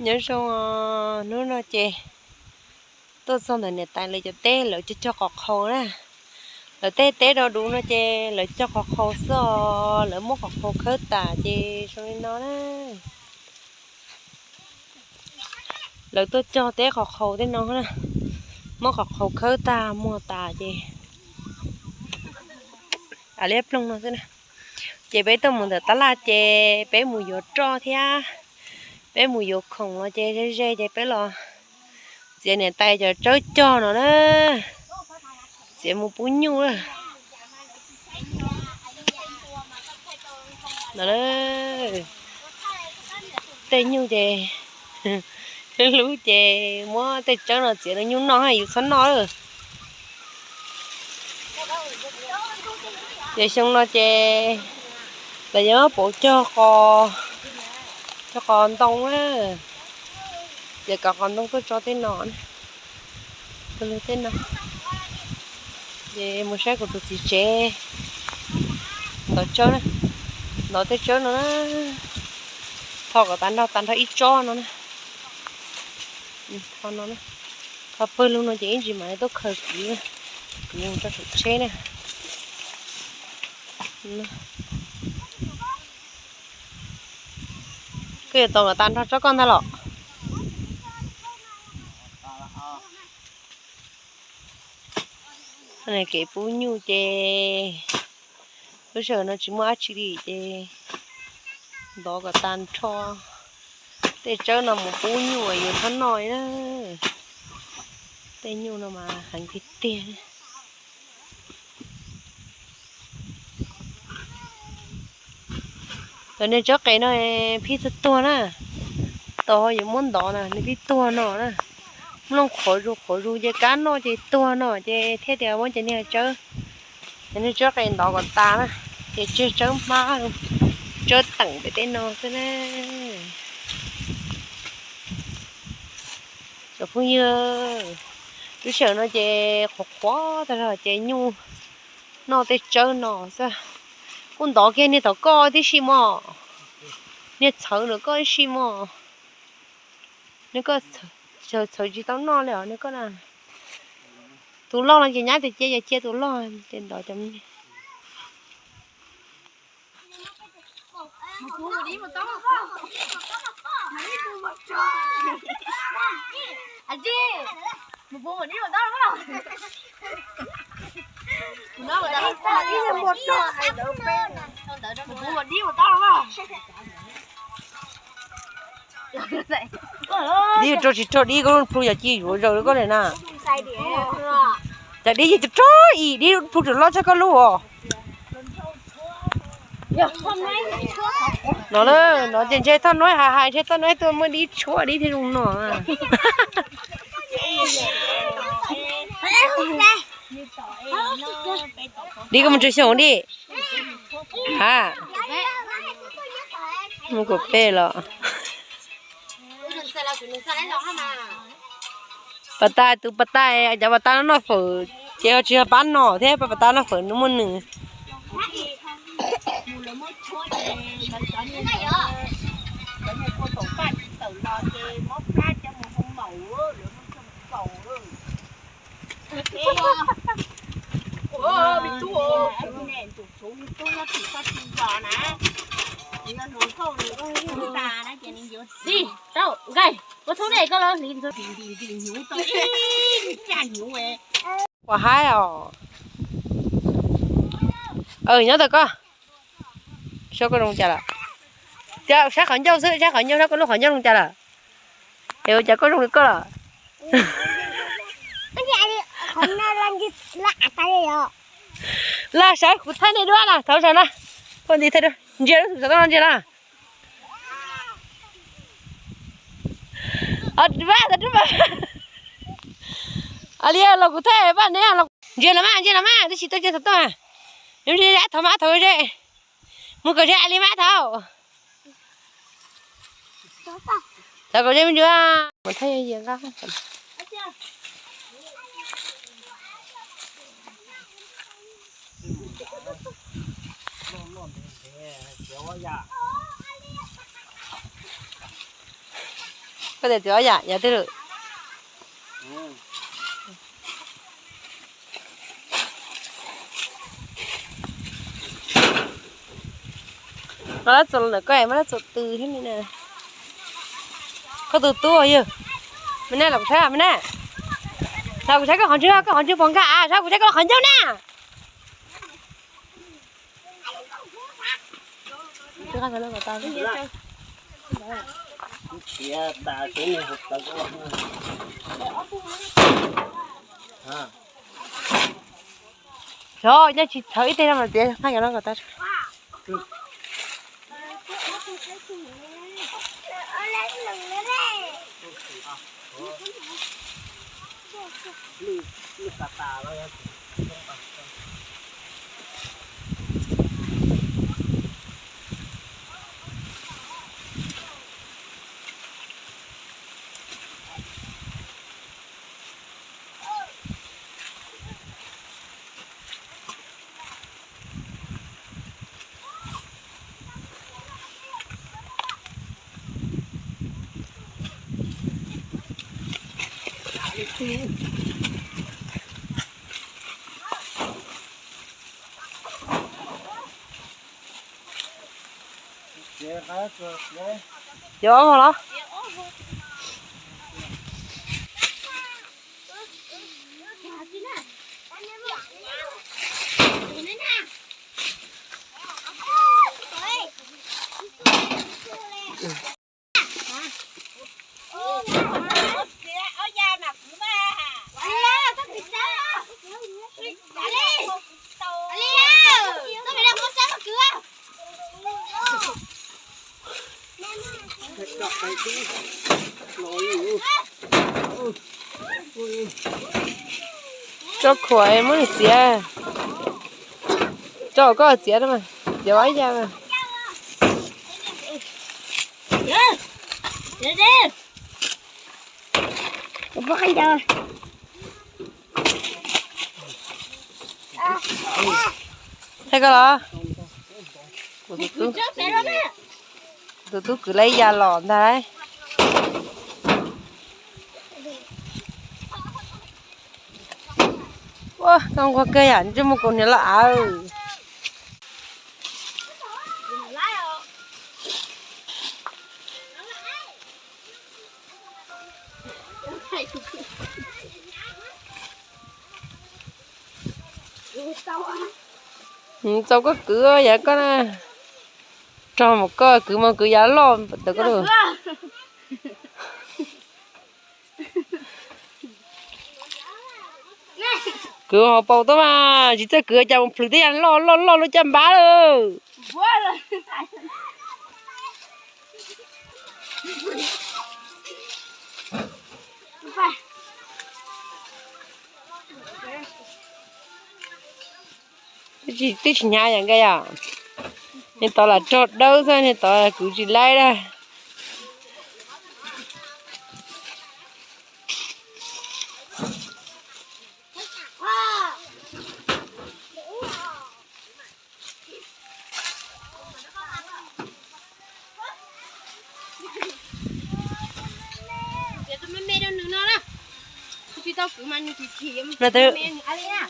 Nyob zoo, hnub no ces tuaj txog ntawm niam tais lawv cov teb, lawv cog cog qhov qhaus na. Lawv tej teb do duv no ces lawv cog qhov qhaus xwb os, lawv muab qhov qhaus khawb tas ces zoo li no na. Lawv tuaj cog teb qhov qhaus tej no na, muab qhov qhaus khawb tag muag tas ces av liab ploog no xwb na. Ces peb tuaj mus ntawm tab laj ces peb mus yuav roj thiab peb mus yuav khoom los ces ze ze ces peb los txiav niam tais cov tsawb cog no na, txiav mus pub nyuj na. No, tej nyuj ces hlub ces muab tej tsawb no txiav rau nyuj noj, yus txhob noj lawm. Ces xyoo no ces lawv yuav pauv cog qos, cog qos ntoo na. Ces kav qos ntoo tuaj tso tej no, tej no. Ces mus saib kuv tus txiv tsev ntov tsawb na, ntov tej tsawb no na. Tho kom tag nrho, tag nrho ib tsob no na. Tho no, tho pawg lug no ces ib ntsis mam li tuaj khaws kwv, kwv mus rau saum tsheb na. Koj yuav tos kom tag nrho tsob koj ntag los? Kev pub nyuj ces lub sij hawm no tsis muaj dab tsi li ces ntov kom tag nrho tej tsawb no mus pub nyuj uas yus txhob noj na. Tej nyuj no mas heev tiag tiag. Cov niag tsawb qes no phij tuag tuag na, tau yuav muab ntov na, nws phij tuag no na. Mloog qhuav zus qhuav zus ces kab noj ces tuag no ces thiaj tias muab cov niag tsawb, cov niag tsawb qes ntov kom tas na, ces tseg tsawb hmab, tsawb teem pem tej no xwb na. Cov phooj ywg, lub sij hawm no ces qhuav qhuav tag zog ces nyuj noj tej tsawb no xwb. Kuj ntov kiag niag tom koj tib si mog, niag txhawv ntawm koj tib si mog. Nws koj txhawv tsis tau noj li os nws koj na. Tus loj no ces nyab tias cia yog cia tus loj ces ntov cov me. Dib rau tsis rau dib koj lub plhu yog ci yuav zaws li koj li na. Cas dib ci rau ib dib plhu tseem loj tshaj koj lub os. No, no ces ntshe toj nuav hais hais ntshe toj nuav tuaj muaj dib tshuab dib thiaj zoo no. Dib koj mus tsev xyoos dib. Ha, mus kuv peb los. Pas tas tus pas tas, cov pas tas no noj fawm ces ho tsis yog pab no thiab, pas tas noj fawm no muaj nws. Ua haib os. Nyob tau koj, saib koj zoo cas lawm. Saib qhov ncauj xwb, saib qhov ncauj, saib koj lub qhov ncauj zoo cas lawm. Es ua cas koj zoo li koj lawm? Los sawv kuv thaij nej duab na, thauv sawv na. Koj nti thaij duab, ntsia lub xov tooj no ntsia na. Ab, los kuv thaij paj neb, ntsia los mas, ntsia los mas, twb tsis tuaj ntsia xov tooj. Ntsia thauv mas thauv ze. Mus kom ze li mas thauv. Thauv kom ze me ntsuav. Mus thaij nqa. Koj tias txiv ob yam, yam twg lawm? Koj lab txuas los ntawm koj, muab lab txuas tw thiab ne. Koj tus tub yog me na, los kuv saib me na. Los kuv saib koj qhov ntswg, koj qhov ntswg pom nkag av, saib kuv saib koj qhov ncauj na. Xyov, nyob tsis txhawv ib teg no mas tias qaj cov no kom tau. Yuav ob vog los? Tso khuam muab nws txiav. Tso koj txiav, txiav ua ib yam. Thaij koj los? Kuv tus tub kwv lawv ib yam los ntag. Ua, koj nquag kawg yam, ntsej muag kaus hniav los av. Txaus koj kwv yam koj na. Rog mus koj kwv mus kwv yav loj ntawm koj lawm. Kwv hauv paus tuaj mas tsis txawj kwv cas mus plhws tej yam loj loj loj lub caj npab lawm. Twb tsis hnyav yam nkaus yom. Niag tod lam rog dawb xwb, niag tod kwv tsis laib lawm. Tus me me rau nws no na. Twb tsis tau kwv mas nws chim chim, me me nws a li na.